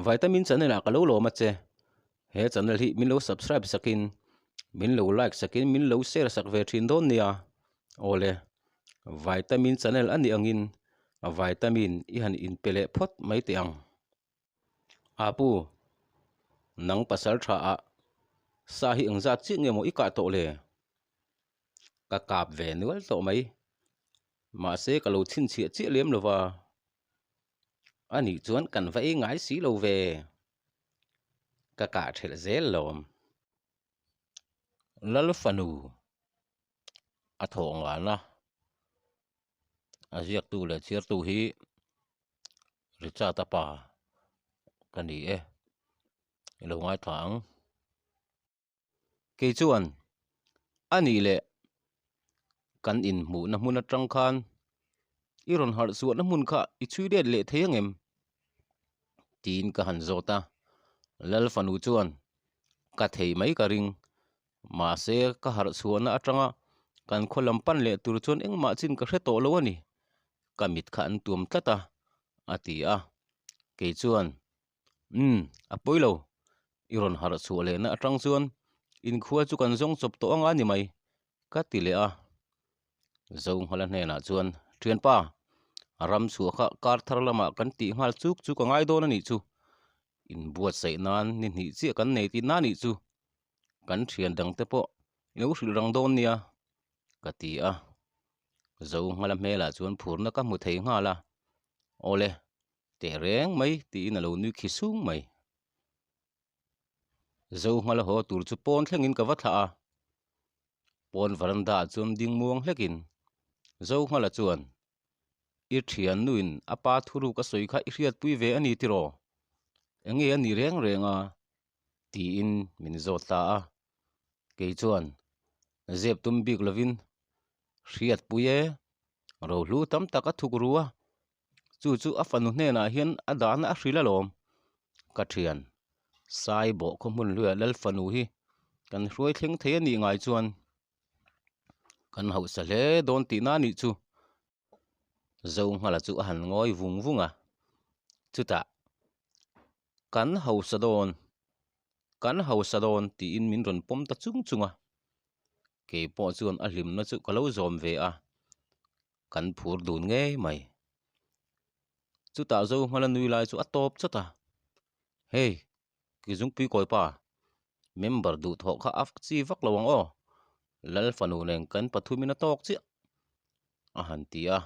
Vitamin channel ah ka lo lawm a che. He channel hi min lo subscribe sakin min lo like sakin min lo share sak ve thin dawn nia. Awle vitamin channel a nih angin vitamin i han inpe leh phawt mai teh ang. Apu, nang pasal tha ah sa hi engzat chiah nge maw i kah tawh le? Ka kap ve nual tawh mai. Mahse ka lo chhinchhiah chiah lem lo va. A nih chuan kan va ei ngai si lo ve. Ka kah thelh zel lawm. Lal fanu a thawh ngana a ziaktu leh chhiartu hi Richard-a pa ka ni e. I lo ngaithla ang. Kei chuan a nih leh kan inhmuhna hmun atang khan i rawn harh chhuahna hmun kha i chhui let leh thei angem? Tiin ka han zawt a, Lal fanu chuan ka thei mai ka ring, mahse ka harh chhuahna atanga kan khaw lam pan leh tur chuan engmah chin ka hre tawh lo a ni, ka mit kha an tuam tlat a, a ti a, kei chuan Umm, a pawi lo. I rawn harh chhuah lehna atang chuan inkhua chu kan zawng chawp tawh anga ni mai, ka ti leh a. Zonghala hnenah chuan, Thianpa, ram chhuah kha kar thar lamah kan tih nghal chuk chu ka ngai dawn a nih chu. Inbuatsaih nan ni hnih chiah kan nei tihna a nih chu. Kan thian dangte pawh i lo hrilh rang dawn nia, ka ti a. Zonghala hmelah chuan phurna ka hmu thei nghal a. Awle, Teh reng mai tiin a lo nui khi sung mai. Zo nghala haw tur chu pawn thlengin ka va thlah a. Pawn veranda ah chuan ding muang hlekin Zo nghala chuan, I thian nuin a pa thuruk a sawi kha i hriatpui ve a ni tiraw? Enge a ni reng reng a? tiin min zawt ta a. Kei chuan zep tum bik lovin, Hriatpui e, rohlu tam tak a thuk ru a, Chu chu a fanu hnenah hian a dahna a hrilh alawm. Ka thian, Sai bawh khaw hmun hluiah Lal fanu hi kan hruai thleng thei a nih ngai chuan kan hausa hle dawn tihna a nih chu. Zonghala chu a han ngawi vung vung a, chutah, Kan hausa dawn, kan hausa dawn tiin min rawn pawm ta chung chung a. Kei pawh chuan a hlimna chu ka lo zawm ve a, kan phur dun ngei mai. Chutah Zohmala nui lai chu a tawp chawt a, Hei, Kizungpui kawipa, member duhthawh kha a chi vak lo ang aw, Lal fanu nen kan pathumin a tawk chiah a han ti a.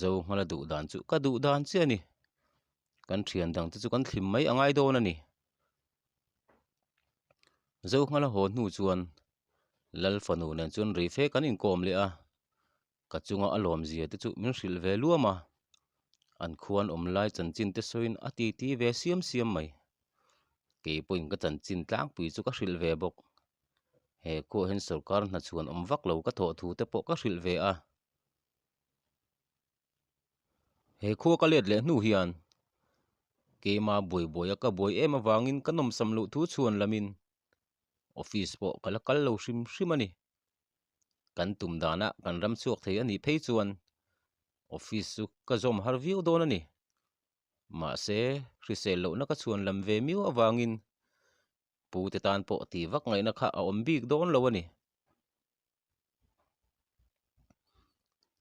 Zohmala duh dan chu ka duh dan chiah a ni, kan thian dang te chu kan thlim mai a ngai dawn a ni. Zohmala haw hnu chuan Lal fanu nen chuan rei fe kan inkawm leh a, ka chunga a lawmzia te chu min hrilh ve luam a, an khuan awm lai chanchin te sawiin a titi ve siam siam mai. Kei pawhin ka chanchin tlangpui chu ka hrilh ve bawk. He khuah hian sorkar hna chhuan awm vak lo ka thawh thu te pawh ka hrilh ve a. He khua ka let leh hnu hian keima buai buaia ka buai em avangin ka nawmsam loh thu chhuan lamin office pawh ka la kal lo hrim hrim a ni. Kan tum danah kan ram chhuak thei a nih phei chuan office chu ka zawm har viau dawn a ni. Mahse hrisel lohna ka chhuan lam ve miau avangin pute tan pawh ti vak ngaihna kha a awm bik dawn lo a ni.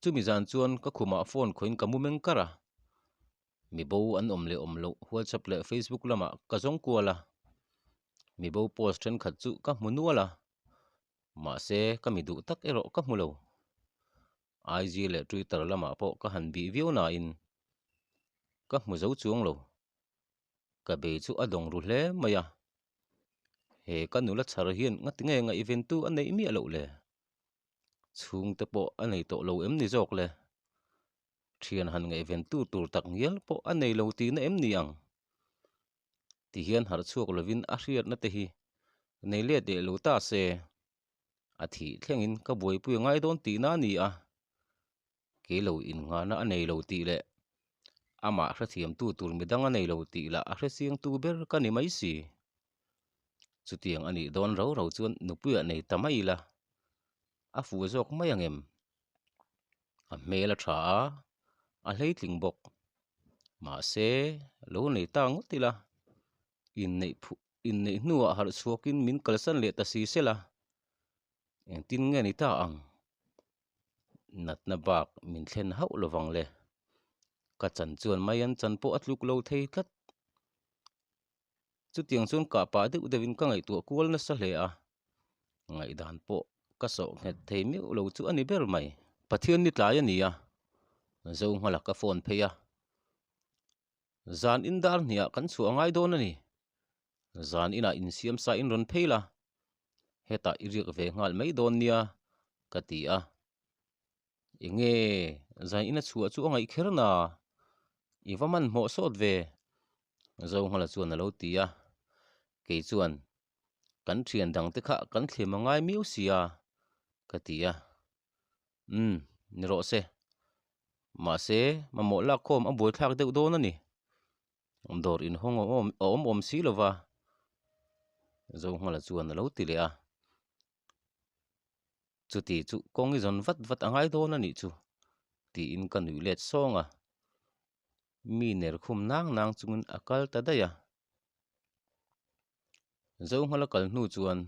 Chumi zan chuan ka khumah phone khawin ka mu meng kar a, mi bo an awm leh awm loh WhatsApp leh Facebook lamah ka zawng kual a, mi bo post thenkhat chu ka hmu nual a, mahse ka mi duh tak erawh ka hmu lo. IG leh Twitter lamah pawh ka han bih viau nain ka hmu zo chuang lo. Ka bei chu a dawng ru hle mai a. He ka nula chhar hian ngati nge ngaihventu a neih miah loh le? Chhungte pawh a nei tawh lo em ni zawk le? Thian han ngaihventu tur tak ngial pawh a nei lo tihna em ni ang? Tihian harh chhuak lovin a hriatna te hi nei let leh lo ta se, a thih thlengin ka buaipui a ngai dawn tihna a ni a. Kei lo innghahna a nei lo tih leh amah hrethiamtu tur midang a nei lo tih lah a hrechiangtu ber ka ni mai si. Chutiang a nih dawn rau rau chuan nupuiah nei ta mai ila, a fuh zawk mai ang em? A hmel a tha a, a hleitling bawk. Mahse, lo nei ta ngawt ila, inneih phuh inneih hnuah harh chhuakin min kalsan leh ta si sela, engtin nge ni ta ang? Natna bak min thlen hauh lovang le. Ka chan chuan mai an chan pawh a tluk lo thei tlat. Chutiang chuan kah pah deuh deuhin ka ngaihtuah kual nasa hle a, ngaihdan pawh ka sawh nghet thei meuh lo chu a ni ber mai. Pathian ni tlai a ni a, Zo nghala ka phone phei a, Zan in dar hniah kan chhuah a ngai dawn a ni. Zan inah insiam sa in rawn phei la, hetah i riak ve nghal mai dawn nia, ka ti a. Enge zan ina chhuah chu a ngaih kher na? I va hmanhmawh sawt ve, Zonghala chuan a lo ti a. Kei chuan, Kan thian dangte kha kan thlem a ngai miau sia, ka ti a. Umm, ni rawh se. Mahse, mamawh lakkhawm a buaithlak deuh dawn a ni. Dawr inhawng a awm awm si lo va, Zonghala chuan a lo ti leh a. Chuti chu kawng i zawn vat vat a ngai dawn a nih chu, tiin ka nuih let sawng a. Mi ner khum nang nang chungin a kal ta daih a. Zohmal a kal hnu chuan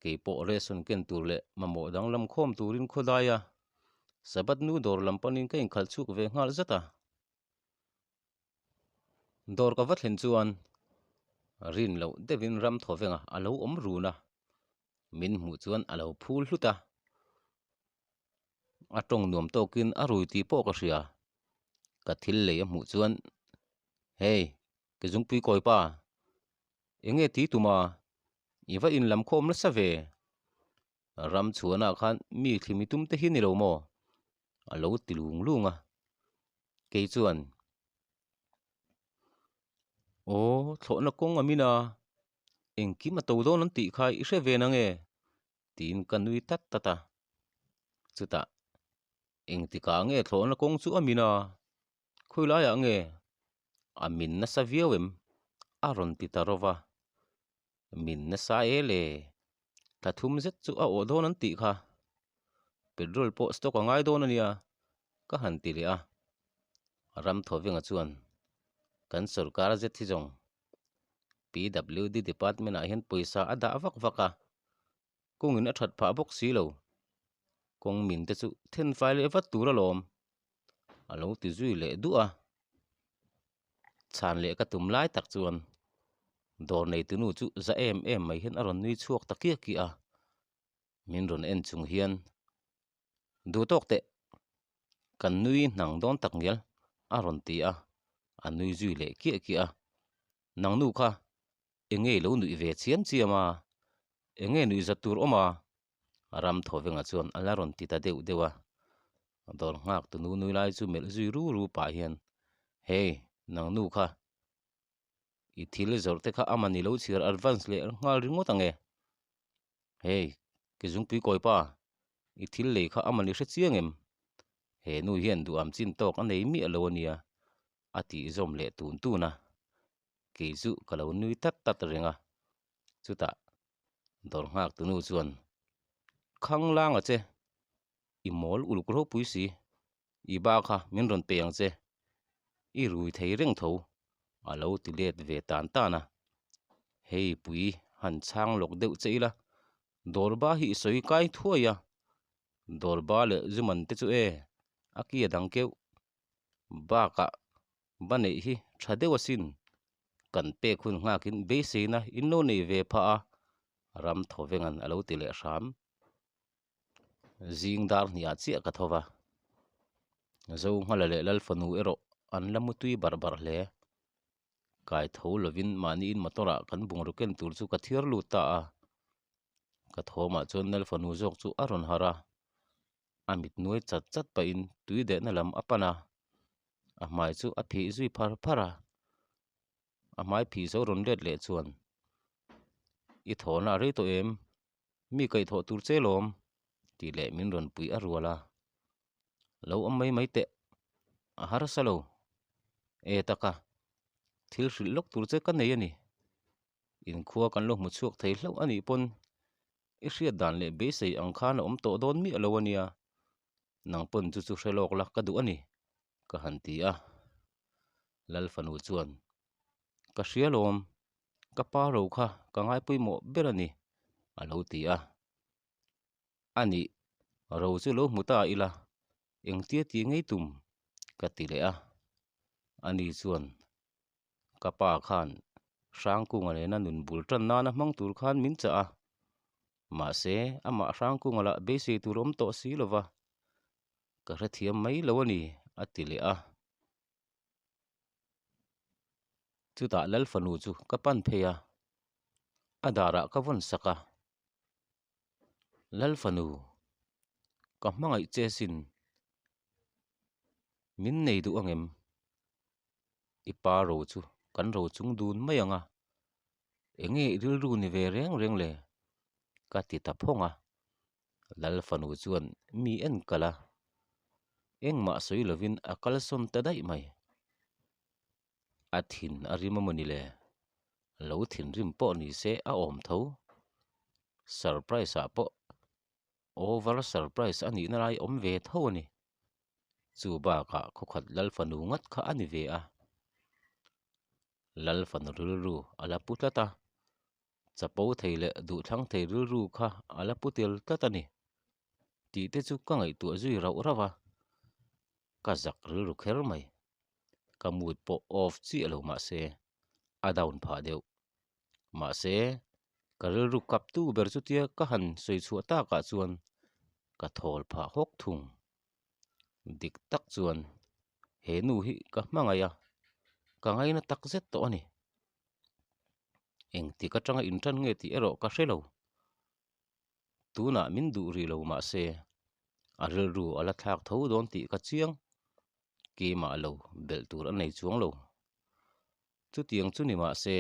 kei pawh ration ken tur leh mamawh danglam khawm turin khaw dai a, Sabbath nu dawr lam panin ka inkhalh chhuk ve nghal zat a. Dawr ka va thlen chuan rin loh deuhin ram thaw venga a lo awm run a, min hmuh chuan a lo phul hlut a. A tawng nuam tawkin a rui tih pawh ka hria. Ka thil lei a hmuh chuan, Hey, ke zungpui kawi pa, enge ti tuma i va inlam khawm nasa ve? Ram chhuanah khan mi thlimi tum te hi ni lo maw? A lo ti lung lung a. Kei chuan, Aw, thlawhna kawng a min a, engkim a to dawn an tih kha i hre ve nange? tiin ka nui tat tat a. Chutah, Engtikah nge thlawhna kawng chu a min a? Khawi laiah nge a min nasa viau em? a rawn ti ta rawva. Min nasa e le, thla thum zet chu a awh dawn an tih kha. Petrol pawh stock a ngai dawn a nia, ka han ti leh a. Ram Thawvenga chuan, Kan sorkar zet hi zawng PWD department ah hian pawisa a dah vak vak a, kawngin a that phah bawk si lo. Kawng min te chu then fai leh vat tur alawm, a lo ti zui leh duh a. Chhan leh ka tum lai tak chuan dawr neitunu chu za em em mai hian a rawn nui chhuak ta kiah kiah a, min rawn en chung hian Duh tawk teh, kan nui hnang dawn tak ngial a rawn ti a, a nui zui leh kiah kiah a. Nang nu kha enge i lo nuih ve chiam chiam a, enge nuih zat tur awm a? Ram Thawvenga chuan a la rawn ti ta deuh deuh a. Dawr nghak tu nu nui lai chu melh zui ru ru pah hian, Hey, nang nu kha, i thil zawrh te kha a man i lo chhiar advance leh nghal ringawt ang e. Hey, ke zungpui kawi pa, i thil lei kha a man i hre chiang em? He nu hian duham chin tawk a nei miah lo a nia, a tih zawm leh tun tun a. Kei chu ka lo nui tat tat reng a, chutah dawr nghak tu nu chuan, Khang lang a che, i mawl uluk ropui si, i ba kha min rawn pe ang che, i rui thei reng tho, a lo ti let ve tan tan a. Hei pui han chhang lawk deuh che ila, dawr ba hi i sawi kai thuai a, dawr ba leh zu man te chu e, a ki a dang keuh. Bakah ba neih hi tha deuh asin, kan pek hun nghakin beiseina in lo nei ve phah a, ram thawvenga'n a lo ti leh hram. Zing dar hniah chiah ka tho va, Zonghala leh Lalfanu erawh an la mutui barh barh hle. Kai tho lovin mahniin motor ah kan bungraw ken tur chu ka thiar lut ta a, ka thawmah chuan Lalfanu zawk chu a rawn harh a, a mit nuai chat chat pahin tui dehna lam a pan a, a hmai chu a phih zui phar phar a, a hmai phih zo rawn let leh chuan, I thawhna a rei tawh em? Mi kaihthawh tur che lawm tih leh min rawn puih a rual a, Lo awm mai mai teh, a harsa lo. E taka, thil hrilh lawk tur che ka nei a ni. Inkhua kan lo hmu chhuak thei hlauh a nih pawn i hriat dan leh beisei ang khan a awm tawh dawn miah lo a nia, nang pawn chu chu hre lawk la ka duh a ni, ka han ti a. Lal fanu chuan, Ka hria lawm, ka pa ro kha ka ngai pawimawh ber a ni, a lo ti a. A nih, ro chu lo hmu ta ila, engtia ti ngei tum? ka ti leh a. Ani chuan, Ka pa khan Hrangkunga nena nun bul tan nana hmang tur khan min chah a, mahse amah Hrangkunga lah beisei tur awm tawh si lo va, ka hrethiam mai lo a ni, a ti leh a. Chutah Lal fanu chu ka pan phei a, a darah ka vawn sak a. Lal fanu, ka hmangaih che sin, min nei duh angem? I pa ro chu kan ro chung dun mai ang a, enge i rilru ni ve reng reng le? Ka ti ta phawng a. Lal fanu chuan mi en kalh a, engmah sawi lovin a kalsawn ta daih mai. A thin a rim a mawni le? Lo thinrim pawh ni se a awm tho. Surprise ah pawh over surprise a nihna lai awm ve tho a ni. Chu bakah khawkhat Lal fanu ngat kha a ni ve a. Lal fanu rilru a la pu tlat a, chapo thei leh duhthlang thei rilru kha a la pu tel tlat a ni tih te chu ka ngaihtuah zui rauh rauh a, ka zak rilru kher mai. Ka mood pawh off chiah lo mahse a down phah deuh. Mahse ka rilru kap tu ber chutia ka han sawi chhuah takah chuan ka thawl phah hawk thung. Dik tak chuan he nu hi ka hmangaih a, ka ngaina tak zet tawh a ni. Engtik atanga intan nge tih erawh ka hre lo. Tunah min duh rih lo mahse a rilru a la thlak tho dawn tih ka chiang. Keimah lo belh tur a nei chuang lo. Chutiang chu ni mahse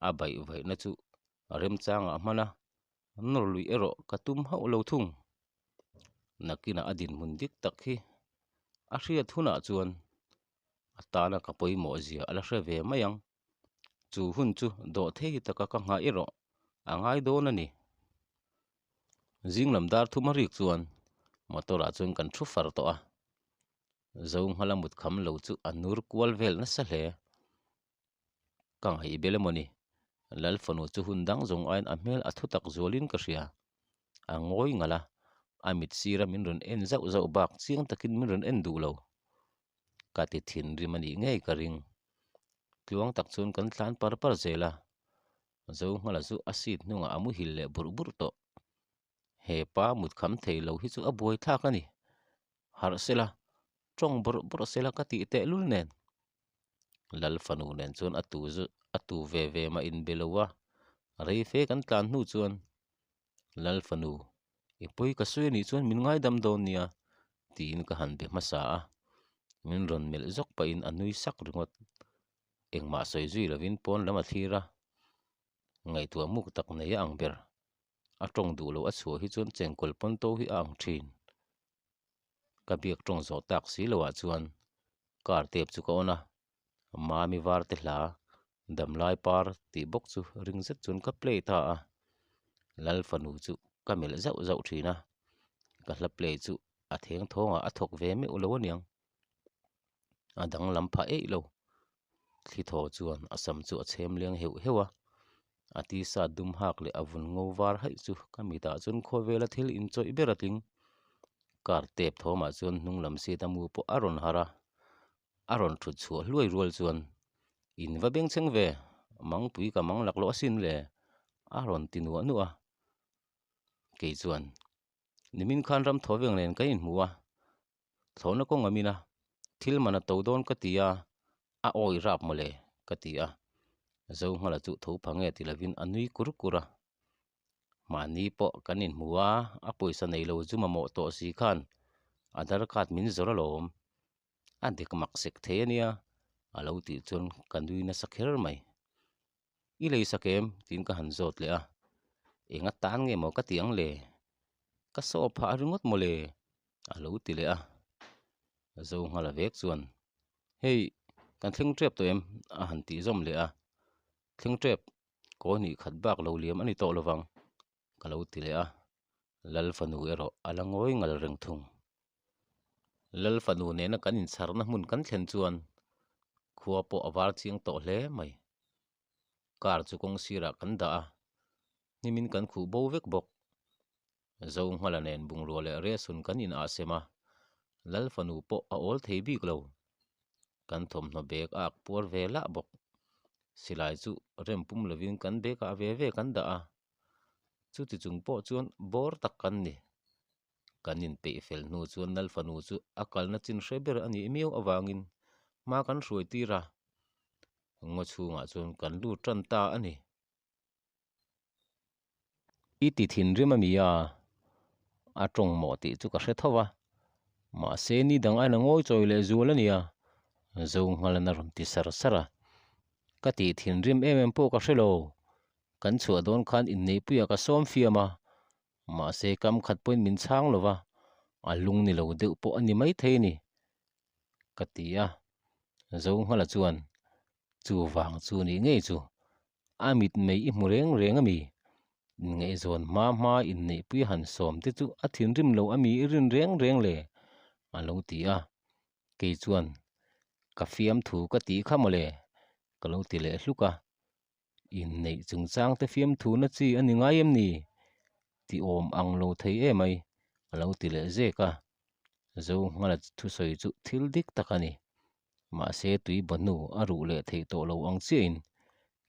a baih vaihna chu remchangah a hman a, nawr luih erawh ka tum hauh lo thung. Nakinah a dinhmun dik tak hi a hriat hunah chuan a tana ka pawimawh zia a la hre ve mai ang. Chu hun chu dawh thei taka ka nghah erawh a ngai dawn a ni. Zing lam dar thum a rik chuan motor ah chuan kan thu far tawh a, Zo nghala mut kham lo chu a nur kual vel nasa hle. Ka ngaih bel emaw ni? Lal fanu chu hun dang zawng aiin a hmel a thu tak zualin ka hria. A ngawi ngalh a, a mit sira min rawn en zauh zauh bak chiang takin min rawn en duh lo. Ka ti thinrim a nih ngei ka ring. Tluang tak chuan kan tlan par par zel a, Zonghala chu a seat hnungah a muhil leh burh burh tawh. He pa mut kham thei lo hi chu a buai thlak a ni. Harh sela, tawng bawrh bawrh sela ka tih teh lul nen. Lal fanu nen chuan a tu zu a tu ve ve mah inbe lo a, rei fe kan tlan hnu chuan Lal fanu, i pawi ka sawi anih chuan min ngaidam dawn nia tiin ka han be hmasa a, min rawn melh zawk pahin a nui sak ringawt. Engmah sawi zui lovin pawn lam a thlir a, ngaihtuah muk tak nei a ang ber. A tawng duh loh a chhuah hi chuan chengkawl pawn to hi a ang thin. Ka biak tawng zawh tak si loh ah chuan car tep chu ka on a, Mami var te hla Damlai par tih bawk chu ring zet chuan ka play ta a, Lal fanu chu ka melh zauh zauh thin a, ka hla play chu a theng thawngah a thawk ve meuh lo aniang. A danglam phah eih lo. Thli thaw chuan a sam chu a chhem leng heuh heuh a, a tisa dum hak leh a vun ngo var haih chu ka mitah chuan khawvela thil inchawih ber a tling. Car tep thawmah chuan hnung lam seat a mu pawh a rawn harh a, a rawn thut chhuah hluai rual chuan in va bengchheng ve, mangpui ka mang laklawh asin le a rawn ti nuah nuah a. Kei chuan nimin khan ram thaw veng nen kan inhmu a, Thlawhna kawng a min a, thil man a to dawn ka ti a, a awi rap mawle ka ti a. Zonghala chu tho pha nge ti lovin a nui kur kur a. Mahni pawh kan inhmu a, a pawisa nei lo chu mamawh tawh si khan Aadhaar card min zawrh alawm. A dek mak sek thei a nia, a lo tih chuan ka nui nasa kher mai. I lei sak em? tiin ka han zawt leh a. Eng atan nge maw ka ti ang le? Ka saw phah ringawt maw le? a lo ti leh a. Zo nghala vek chuan, Hei, kan thleng tep tawh em? a han tih zawm leh a. Thleng tep, kaw hnih khat bak lo liam a ni tawh lovang, ka lo ti leh a. Lal fanu erawh a la ngawi ngal reng thung. Lal fanu nena kan inchharna hmun kan thlen chuan. Khua pawh a var chiang tawh hle mai. Car chu kawng sirah kan dah a, hnimin kan khuh bo vek bawk. Zonghala nen bungrua leh resun kan in ah sem a, Lal fanu pawh a awl thei bik lo. Kan thawmhnaw bag a ak puar ve lah bawk. Silai chu rem pum lovin kan bag ah ve ve kan dah a, chuti chung pawh chuan bawr tak kan ni. Kan inpeih fel hnu chuan Lal fanu chu a kalna chin hre ber a nih miau avangin hma kan hruai tir a, ngaw chhungah chuan kan lut tan ta a ni. I ti thinrim a mi a, a tawng mawh tih chu ka hre tho va, mahse ni dang aina ngawi chawi leh zual a nia, Zo nghalin a rawn ti sar sar a. Ka tih thinrim em em pawh ka hre lo, kan chhuah dawn khan inneihpuiah ka sawm fiam a, mahse kam khat pawhin min chhang lo va, a lung ni lo deuh pawh a ni maithei a ni, ka ti a. Zo nghala chuan, Chuvang chu nih ngei chu, A mit mei i hmu reng reng a mi? Inngaihzawn hma hma inneihpui han sawm te chu a thinrim lo a mi i rin reng reng le? A lo ti a. Kei chuan, Ka fiamthu ka tih kha mawle, ka lo ti leh hluk a. Inneih chungchang te fiamthu na chi a ni ngai em ni? Ti awm ang lo thei emai, a lo ti leh zek a. Zo nghala thusawi chu thil dik tak a ni. Mahse tui bahnu a ruh leh theih tawh lo ang chiahin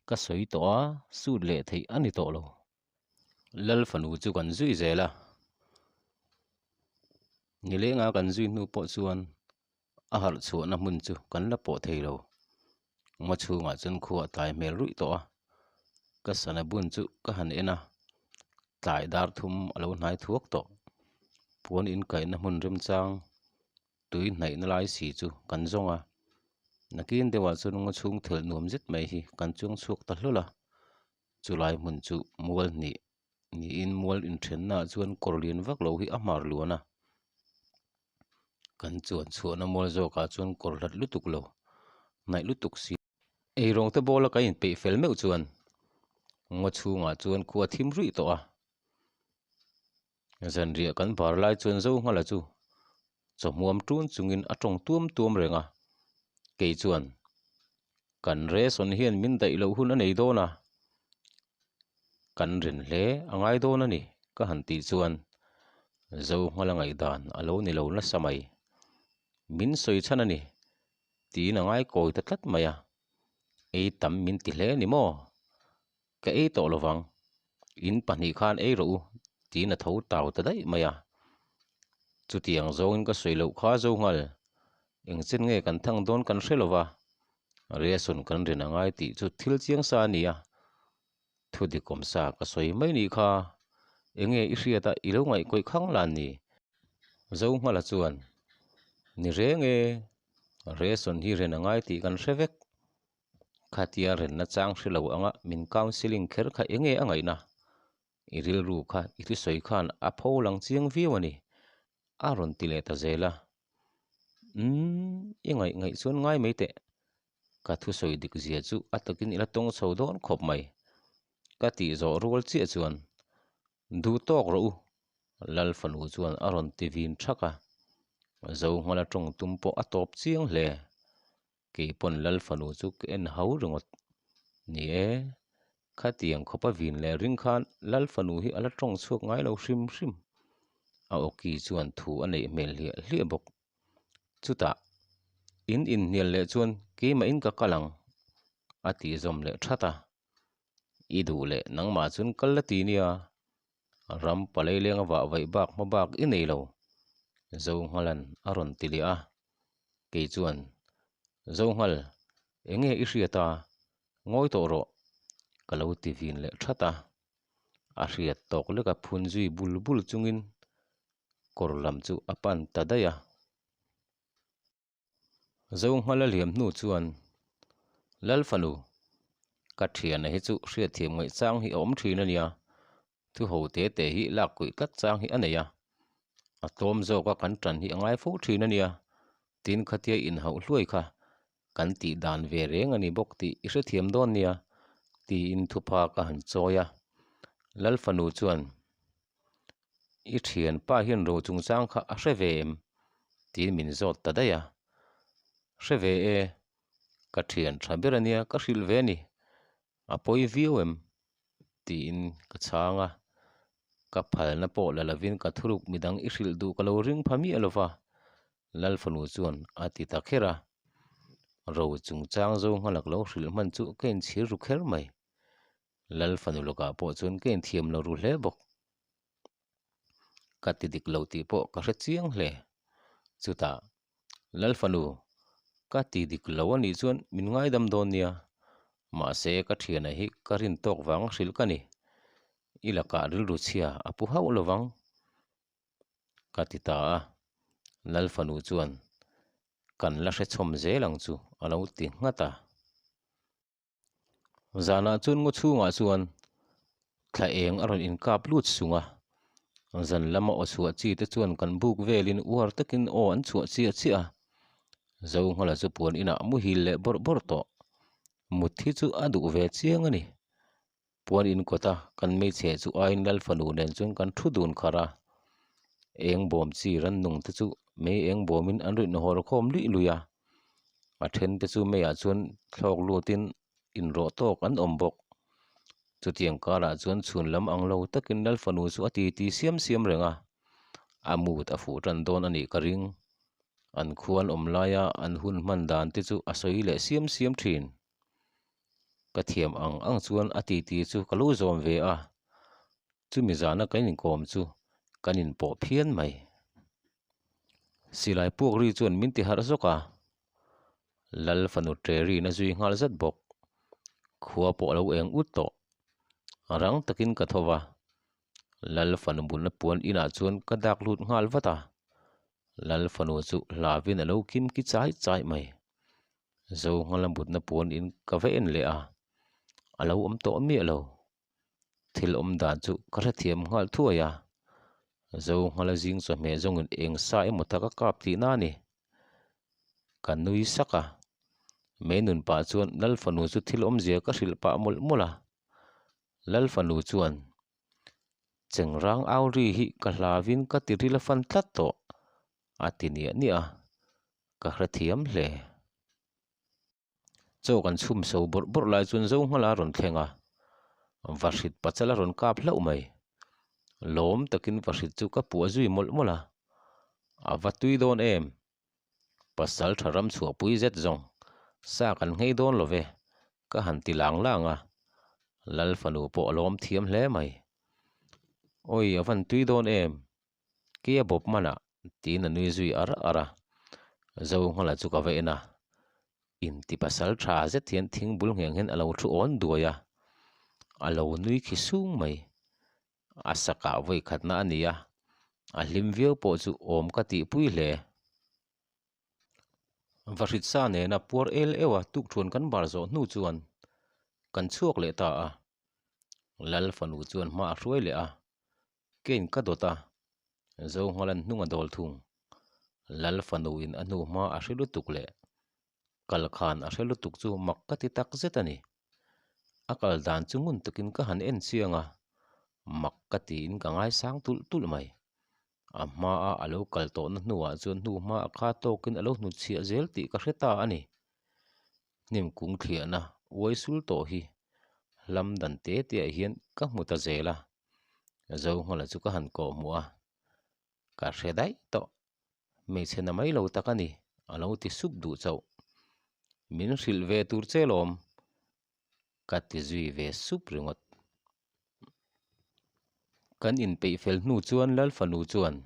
ka sawi tawh a, sut leh theih a ni tawh lo. Lal fanu chu kan zui zel a, nilenga kan zui hnu pawh chuan a harh chhuahna hmun chu kan la pawh thei lo. Ngaw chhungah chuan khua a tlai hmel ruih tawh a, ka sana bun chu ka han en a, tlai dar thum a lo hnai thuak tawh. Puan inkaihna hmun remchang tui hnaihna lai si chu kan zawng a, nakin deuhah chuan ngaw chhung thelh nuam zet mai hi kan chuang chhuak ta hlawl a, chulai hmun chu mual hnih niin mual inthennaah chuan kawr lian vak lo hi a hmar luan a, kan chuan chhuahna mual zawkah chuan kawr hlat lutuk lo hnaih lutuk si. Eirawng te bawla kan inpeih fel meuh chuan ngaw chhungah chuan khua thim ruih tawh a. Zanriah kan bar lai chuan zo nghala chu chawhmuam tun chungin a tawng tuam tuam reng a, kei chuan kan ration hian min daih loh hun a nei dawn a, kan rin hle a ngai dawn a ni ka han tih chuan zo nghala ngaihdan a lo ni lo nasa mai. Min sawi chhan a ni tiin a ngai kawi ta tlat mai a, ei tam min ti hle ni maw? Ka ei tawh lovang, in pahnih khan ei rawh u, tiin a tho tau ta daih mai a. Chutiang zawngin ka sawi loh kha zo nghal, engchen nge kan thang dawn kan hre lova, ration kan rin a ngai tih chu thil chiang sa a ni a. Thu dikawm sa ka sawi mai nih kha, enge i hriat a i lo ngaihkawih khang lan ni? Zo nghala chuan, Ni reng e, ration hi ren a ngai tih kan hre vek. Khatia renna chang hre lo anga min counselling kher kha enge a ngaihna? I rilru kha i thusawi khan a pho lang chiang viau a ni, a rawn ti leh ta zel a. Umm, i ngaih ngaih chuan ngai mai teh. Ka thusawi dik zia chu a takin i la tawng chho dawn khawp mai. Ka tih zawh rual chiah chuan, Duh tawk rawh u, Lal fanu chuan a rawn ti vin thak a. Zohmala tawng tum pawh a tawp chiang hle. Kei pawn Lal fanu chu ka en hau ringawt. Ni e, khatiang khawpa vin leh ring khan Lal fanu hi a la tawng chhuak ngai lo hrim hrim. A awki chuan thu a neih hmel hliah hliah bawk. Chutah, in inhnial leh chuan keimahin ka kal ang, a tih zawm leh that a. I duh leh nangmah chuan kal la ti nia, ram palei lenga vah vaih bak hma bak i nei lo, Zonghala'n a rawn ti leh a. Kei chuan, Zonghal, eng nge i hriat a, ngawi tawh rawh, ka lo ti vin leh that a. A hriat tawk leka phun zui bul bul chungin kawr lam chu a pan ta daih a. Zonghal a liam hnu chuan, Lal fanu, ka thiana hi chu hriatthiam ngaih chang hi a awm thin a nia, thu ho te te hi lak kuih tlat chang hi a nei a, a tlawm zawka kan tan hi a ngai fo thin a nia, tin khatia inhauh hluai kha kan tih dan ve reng a ni bawk tih i hrethiam dawn nia, tiin thupa ka han chawi a. Lal fanu chuan, I thianpa hian ro chungchang kha a hre ve em? tiin min zawt ta daih a. Hre ve e. Ka thian tha ber ania ka hrilh ve a ni. A pawi viau em? tiin ka chhang a. Ka phalna pawh la lovin ka thuruk midang i hrilh duh ka lo ring pha miah lova, Lalfanu chuan a ti ta kher a. Ro chungchang zo nghalak lo hrilh hman chu ka inchhir ru kher mai. Lalfanu lakah pawh chuan ka inthiam lo ru hle bawk. Ka ti dik lo tih pawh ka hre chiang hle. Chutah, Lalfanu, ka ti dik lo a nih chuan min ngaidam dawn nia. Mahse, ka thiana hi ka rin tawk vang a hrilh ka ni. I lakah rilru chhia a pu hauh lo vang. Ka ti ta a. Lalfanu chuan, Kan la hrechhawm zel ang chu a lo ti nghat a. Zanah chuan ngaw chhungah chuan thla eng a rawn inkap lut sung a, zan lama aw chhuah chi te chuan kan buk velin uar takin aw an chhuah chiah chiah a, Zonghala chu puan inah muhil leh bawrh bawrh tawh. Mut hi chu a duh ve chiang a ni. Puan in kawta kan hmeichhe chu aiin Lal fanu nen chuan kan thu dun kharh a, eng bawm chi rannung te chu mei eng bawmin an rin hawr khawm luih luih a, a then te chu meiah chuan thlawk lutin inrawh tawk an awm bawk. Chutiang karah chuan chhun lam ang lo takin Lal fanu chu a titi siam siam reng a, a mut a fuh tan dawn a nih ka ring. An khuan awm laia an hun hman dan te chu a sawi leh siam siam thin. Ka thiam ang ang chuan a titi chu ka lo zawm ve a, chumi zana kan inkawm chu kan inpawh phian mai. Silai puak ri chuan min ti harh zawk a, Lal fanu ṭe rin a zui nghal zat bawk. Khua pawh a lo eng ut tawh. Rang takin ka tho va, Lal fanu bunna puan inah chuan ka dak lut nghal vat a, Lal fanu chu hlavin a lo kim ki chai chai mai. Zo nghala mutna puan in ka va en leh a, a lo awm tawh miah lo. Thil awm dan chu ka hrethiam nghal thuai a, Zo nghala zing chawhmeh zawngin eng sa emaw tak a kap tihna a ni. Ka nui sak a, mei nun pah chuan Lal fanu chu thil awmzia ka hrilh pah mawlh mawlh a. Lal fanu chuan, Chengrang au ri hi ka hlavin ka ti ril a fan tlat tawh, a ti niah niah a, ka hrethiam hle. Chaw kan chhum so bawrh bawrh lai chuan zo nghala a rawn thleng a, vahrit pachal a rawn kap hlauh mai. Lawm takin vahrit chu ka puah zui mawlh mawlh a, a va tui dawn em? Pasal tha ram chhuahpui zet zawng, sa kan nghei dawn lo ve, ka han ti lang lang a, Lal fanu pawh a lawm thiam hle mai. Awi a van tui dawn em? Kia bawp manah tiin a nui zui ar ar a, Zo nghala chu ka va en a, inti pasal tha zet hian thing bul ngheng hian a lo thu awn duai a, a lo nui khi sung mai. A sakah vawi khatna a ni a, a hlim viau pawh chu awm ka tihpui hle. Vahritsa nena puar el euh a tukthuan kan bar zawh hnu chuan kan chhuak leh ta a, Lal fanu chuan hma a hruai leh a, Kein ka dawt a, Zo nghalan hnung a dawl thung. Lal fanu in a hnu hma a hre lutuk leh kal khan a hre lutuk chu mak ka ti tak zet a ni. A kal dan chu ngun takin ka han en chiang a, mak ka tiin ka ngaisang tulh tulh mai. A hma a a lo kal tawhna hnuah chuan hnu hma a kha tawkin a lo hnutchhiah zel tih ka hre ta a ni. Hnim kung thliahna uai sul tawh hi hlam dan te te ah hian ka hmu ta zel a. Zo nghala chu ka han kawh hmuh a, ka hre daih tawh, hmeichhe na mai lo tak a ni, a lo ti sup duh chauh. Min hrilh ve tur che lawm, ka ti zui ve sup ringawt. Kan inpeih fel hnu chuan Lal fanu chuan,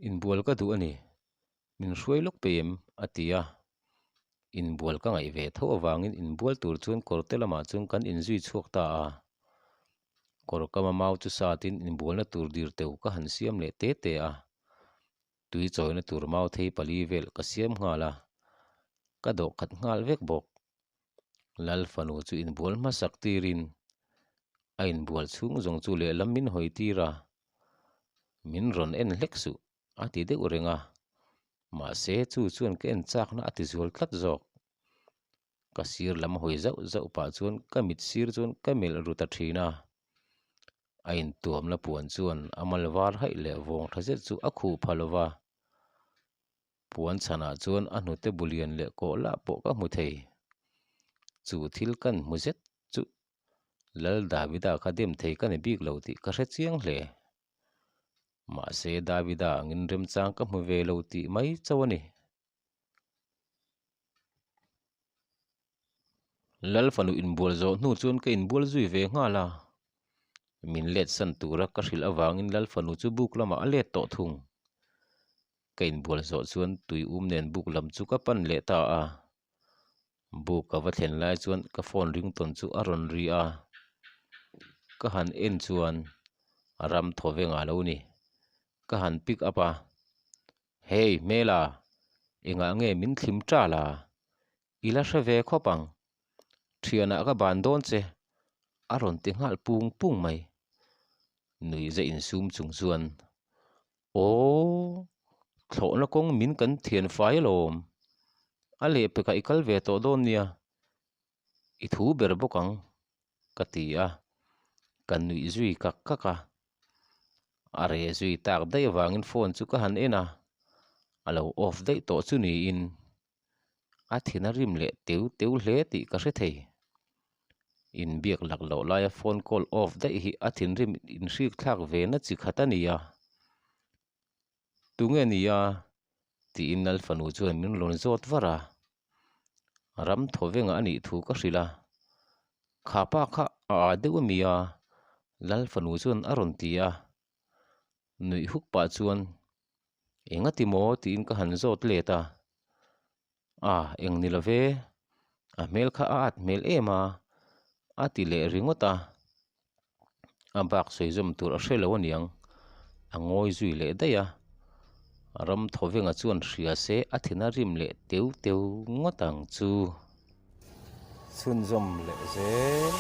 Inbual ka duh a ni, min hruai lawk peih em? a ti a. Inbual ka ngaih ve tho avangin inbual tur chuan kawrte lamah chuan kan inzui chhuak ta a. Kawr kama mau chu satin inbualna tur dir teuh ka han siam leh te te a. Tui chawina tur mau thei pali vel ka siam nghal a, ka dawh khat nghal vek bawk. Lal fanu chu inbual hmasak tirin a inbual chhung zawng chu lehlam min hawi tir a, min rawn en hlek suh a ti deuh reng a, mahse chu chuan ka en chakna a ti zual tlat zawk. Ka sir lam hawi zauh zauh pah chuan ka mit sir chuan ka melh ru ta thin a, a intuamna puan chuan a mal var haih leh vawng tha zet chu a khuh pha lo va. Puan chhanah chuan a hnute bu lian leh kawh lah pawh ka hmu thei. Chu thil kan hmu zet chu Lal Davida kha dem thei ka ni bik lo tih ka hre chiang hle. Mahse Davida angin remchang ka hmu ve lo tih mai chauh a ni. Lal fanu inbual zawh hnu chuan ka inbual zui ve nghal a. Min let san tura ka hrilh avangin Lal fanu chu buk lamah a let tawh thung. Ka inbual zawh chuan tui um nen buk lam chu ka pan leh ta a. Buk ka va thlen lai chuan ka phone ringtawn chu a rawn ri a. Ka han en chuan ram thaw veng a lo ni. Ka han pick up a. Hey hmela, engah nge min thlim ṭal a? I la hre ve khawp ang. Thianah ka ban dawn che, a rawn ti nghal pung pung mai. Nuihza insum chung chuan, Aw, thlawhna kawng min kan thian fai alawm. A lehpekah i kal ve tawh dawn nia, i thu ber bawk ang, ka ti a. Ka nuih zui kak kak a. A reh zui tak daih avangin phone chu ka han en a, a lo off daih tawh chu niin. A thin a rim leh teu teu hle tih ka hre thei. Inbiak lak loh laia phone call off daih hi a thinrim inhrik thlak ve na chi khat a ni a. Tunge ni a? tiin Lal fanu chuan min rawn zawt var a. Ram thaw vengah a nih thu ka hrilh a. Kha pa kha a â deuh a mi a? Lal fanu chuan a rawn ti a. Nuih huk pah chuan Eng a ti maw? tiin ka han zawt let a. A, eng ni lo ve, a hmel kha a at hmel em a, a ti leh ringawt a. A bak sawi zawm tur a hre lo aniang, a ngawi zui leh daih a. Ram thawvenga chuan hria se a thin a rim leh teu teu ngawt ang chu. Chhunzawm leh zel.